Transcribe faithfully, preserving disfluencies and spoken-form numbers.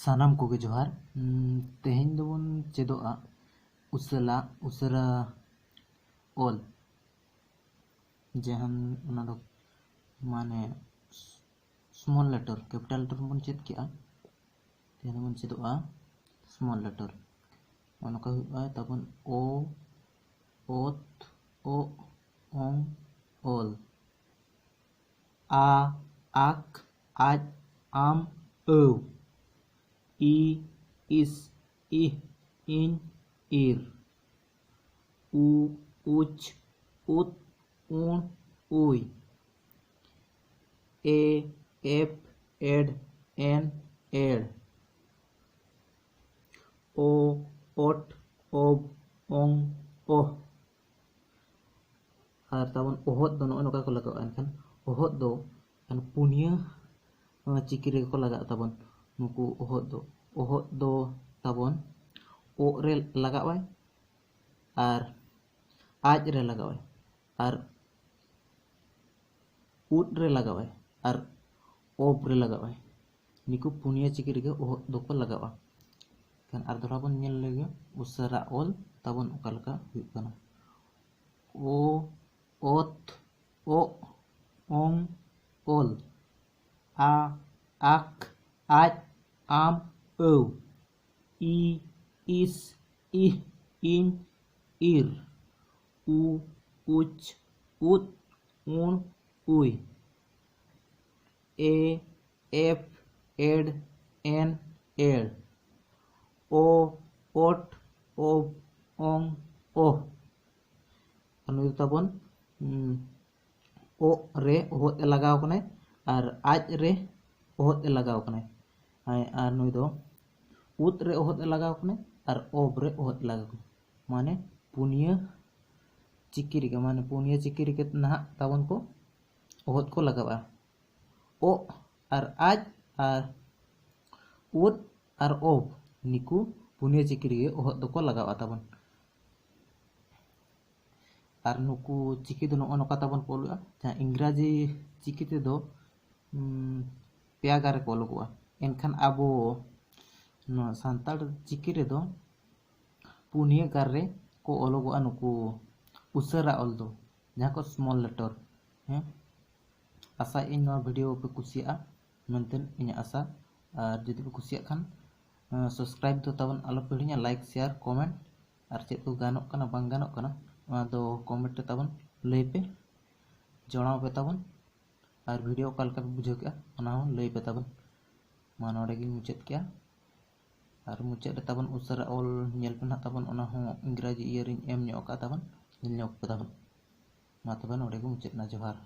ᱥᱟᱱᱟᱢ ᱠᱚᱜᱮ ᱡᱚᱦᱟᱨ᱾ ᱩᱢ, ᱛᱮᱦᱮᱧ ᱫᱚᱵᱚᱱ ᱪᱮᱫᱚᱜᱼᱟ ᱩᱥᱟᱹᱞᱟ, ᱩᱥᱟᱹᱨᱟ ᱚᱞ, ᱡᱟᱦᱟᱸ ᱚᱱᱟ ᱫᱚ ᱢᱟᱱᱮ small letter, capital letter ᱵᱚᱱ ᱪᱮᱫ ᱠᱮᱜᱼᱟ, ᱛᱮᱦᱮᱧ ᱫᱚᱵᱚᱱ ᱪᱮᱫᱚᱜᱼᱟ small letter᱾ ᱱᱚᱜᱼᱚ ᱱᱚᱝᱠᱟ ᱦᱩᱭᱩᱜᱼᱟ ᱛᱟᱵᱚᱱ ᱚ, ᱚᱛ, ᱚᱜ, ᱚᱝ, ᱚᱞ᱾ ᱟ, ᱟᱠ, ᱟᱡ, ᱟᱢ, ᱟᱹᱣ᱾ ᱤ, ᱤᱥ, ᱤᱦ, ᱤᱧ, ᱤᱨ᱾ ᱩ, ᱩᱪ, ᱩᱫ, ᱩᱬ, ᱩᱭ᱾ ᱮ, ᱮᱯ, ᱮᱰ, ᱮᱱ, ᱮᱲ᱾ ᱳ, ᱳᱴ, ᱳᱵ, ᱳᱝ, ᱳᱦ᱾ ᱟᱨ ᱛᱟᱵᱚᱱ ᱚᱦᱚᱫ ᱫᱚ ᱱᱚᱜᱼᱚᱭ ᱱᱚᱝᱠᱟ ᱠᱚ ᱞᱟᱜᱟᱜᱼᱟ᱾ ᱮᱱᱠᱷᱟᱱ ᱚᱦᱚᱫ ᱫᱚ ᱮᱱᱠᱷᱟᱱ ᱯᱩᱱᱭᱟᱹ, ᱱᱚᱣᱟ ᱪᱤᱠᱤ ᱨᱮᱜᱮ ᱠᱚ ᱞᱟᱜᱟᱜ ᱛᱟᱵᱚᱱ᱾ ᱱᱩᱠᱩ ᱚᱦᱚᱫ ᱫᱚ, ᱚᱦᱚᱫ ᱫᱚ ᱛᱟᱵᱚᱱ ᱚᱜ ᱨᱮ ᱞᱟᱜᱟᱣᱟᱭ ᱟᱨ ᱟᱡ ᱨᱮ ᱞᱟᱜᱟᱣᱟᱭ ᱟᱨ ᱩᱫ ᱨᱮ ᱞᱟᱜᱟᱣᱟᱭ ᱟᱨ ᱚᱵ ᱨᱮ ᱞᱟᱜᱟᱣᱟᱭ᱾ ᱱᱤᱠᱩ ᱯᱩᱱᱭᱟᱹ ᱪᱤᱠᱤ ᱨᱮᱜᱮ ᱚᱦᱚᱫ ᱫᱚᱠᱚ ᱞᱟᱜᱟᱣᱟ᱾ ᱮᱱᱠᱷᱟᱱ ᱟᱨ ᱫᱚᱦᱲᱟ ᱵᱚᱱ ᱧᱮᱞ ᱞᱮᱜᱮ ᱩᱥᱟᱹᱨᱟ ᱚᱞ ᱛᱟᱵᱚᱱ ᱚᱠᱟ ᱞᱮᱠᱟ ᱦᱩᱭᱩᱜ ᱠᱟᱱᱟ᱾ ᱳ, ᱚᱛ, ᱚᱜ, ᱚᱝ, ᱚᱞ᱾ ᱟ, ᱟᱠ, ᱟᱡ, ᱟᱢ, ᱟᱹᱣ᱾ ᱤ, ᱤᱥ, ᱤᱦ, ᱤᱧ, ᱤᱨ᱾ ᱩ, ᱩᱪ, ᱩᱫ, ᱩᱬ, ᱩᱭ᱾ ᱮ, ᱮᱯ, ᱮᱰ, ᱮᱱ, ᱮᱲ᱾ ᱳ, ᱳᱴ, ᱳᱵ, ᱳᱝ, ᱳᱦ᱾ ᱟᱨ ᱱᱩᱭ ᱫᱚ ᱛᱟᱵᱚᱱ, ᱩᱢ, ᱚᱜ ᱨᱮ ᱚᱦᱚᱫ ᱮ ᱞᱟᱜᱟᱣ ᱠᱟᱱᱟᱭ ᱟᱨ ᱟᱡ ᱨᱮ ᱚᱦᱚᱫ ᱮ ᱞᱟᱜᱟᱣ ᱠᱟᱱᱟᱭ᱾ ᱟᱭ-, ᱟᱨ ᱱᱩᱭ ᱫᱚ ᱩᱫ ᱨᱮ ᱚᱦᱚᱫ ᱮ ᱞᱟᱜᱟᱣ ᱠᱟᱱᱟᱭ ᱟᱨ ᱚᱵ ᱨᱮ ᱚᱦᱚᱫ ᱮ ᱞᱟᱜᱟᱣ ᱠᱟᱱᱟᱭ᱾ ᱢᱟᱱᱮ ᱯᱩᱱᱭᱟᱹ ᱪᱤᱠᱤ ᱨᱮᱜᱮ, ᱢᱟᱱᱮ ᱯᱩᱱᱭᱟᱹ ᱪᱤᱠᱤ ᱨᱮᱜᱮ ᱱᱟᱦᱟᱜ ᱛᱟᱵᱚᱱ ᱠᱚ ᱚᱦᱚᱫ ᱠᱚ ᱞᱟᱜᱟᱣᱟ᱾ ᱚᱜ ᱟᱨ ᱟᱡ ᱟᱨ ᱩᱫ ᱟᱨ ᱚᱵ, ᱱᱤᱠᱩ ᱯᱩᱱᱭᱟᱹ ᱪᱤᱠᱤ ᱨᱮᱜᱮ ᱚᱦᱚᱫ ᱫᱚᱠᱚ ᱞᱟᱜᱟᱣᱟ ᱛᱟᱵᱚᱱ᱾ ᱟᱨ ᱱᱩᱠᱩ ᱪᱤᱠᱤ ᱫᱚ ᱱᱚᱜᱼᱚ ᱱᱚᱝᱠᱟ ᱛᱟᱵᱚᱱ ᱠᱚ ᱚᱞᱚᱜᱼᱟ, ᱡᱟᱦᱟᱸ ᱤᱝᱨᱟᱡᱤ ᱪᱤᱠᱤ ᱛᱮᱫᱚ, ᱩᱢ, ᱯᱮᱭᱟ ᱜᱟᱨ ᱨᱮᱠᱚ ᱚᱞᱚᱜᱚᱜᱼᱟ᱾ ᱮᱱᱠᱷᱟᱱ ᱟᱵᱚ ᱱᱚᱣᱟ ᱥᱟᱱᱛᱟᱲ ᱪᱤᱠᱤ ᱨᱮᱫᱚ ᱯᱩᱱᱭᱟᱹ ᱜᱟᱨ ᱨᱮ ᱠᱚ ᱚᱞᱚᱜᱚᱜᱼᱟ ᱱᱩᱠᱩ ᱩᱥᱟᱹᱨᱟ ᱚᱞ ᱫᱚ, ᱡᱟᱦᱟᱸ ᱠᱚ small letter᱾ ᱦᱮᱸ, ᱟᱥᱟᱭᱮᱫ ᱟᱹᱧ ᱱᱚᱣᱟ video ᱯᱮ ᱠᱩᱥᱤᱭᱟᱜᱼᱟ ᱢᱮᱱᱛᱮ ᱤᱧᱟᱹᱜ ᱟᱥᱟ᱾ ᱟᱨ ᱡᱩᱫᱤ ᱯᱮ ᱠᱩᱥᱤᱭᱟᱜ ᱠᱷᱟᱱ, ᱟᱸ, subscribe ᱫᱚ ᱛᱟᱵᱚᱱ ᱟᱞᱚ ᱯᱮ ᱦᱤᱲᱤᱧᱟ, like, share, comment, ᱟᱨ ᱪᱮᱫ ᱠᱚ ᱜᱟᱱᱚᱜ ᱠᱟᱱᱟ ᱵᱟᱝ ᱜᱟᱱᱚᱜ ᱠᱟᱱᱟ, ᱚᱱᱟ ᱫᱚ comment ᱨᱮ ᱛᱟᱵᱚᱱ ᱞᱟᱹᱭ ᱯᱮ, ᱡᱚᱲᱟᱣ ᱯᱮ ᱛᱟᱵᱚᱱ᱾ ᱟᱨ video ᱚᱠᱟ ᱞᱮᱠᱟ ᱯᱮ ᱵᱩᱡᱷᱟᱹᱣ ᱠᱮᱜᱼᱟ, ᱚᱱᱟ ᱦᱚᱸ ᱞᱟᱹᱭ ᱯᱮ ᱛᱟᱵᱚᱱ᱾ ᱢᱟ ᱱᱚᱰᱮ ᱜᱤᱧ ᱢᱩᱪᱟᱹᱫ ᱠᱮᱜᱼᱟ᱾ ᱟᱨ ᱢᱩᱪᱟᱹᱫ ᱨᱮ ᱛᱟᱵᱚᱱ ᱩᱥᱟᱹᱨᱟ ᱚᱞ ᱧᱮᱞ ᱯᱮ ᱱᱟᱦᱟᱜ ᱛᱟᱵᱚᱱ, ᱚᱱᱟ ᱦᱚᱸ ᱤᱝᱨᱟᱡᱤ ᱤᱭᱟᱹ ᱨᱤᱧ ᱮᱢ ᱧᱚᱜ ᱟᱠᱟᱫ ᱛᱟᱵᱚᱱ, ᱧᱮᱞ ᱧᱚᱜ ᱯᱮ ᱛᱟᱵᱚᱱ᱾ ᱢᱟ ᱛᱚᱵᱮ ᱱᱚᱰᱮ ᱜᱮ ᱢᱩᱪᱟᱹᱫ ᱮᱱᱟ᱾ ᱡᱚᱦᱟᱨ᱾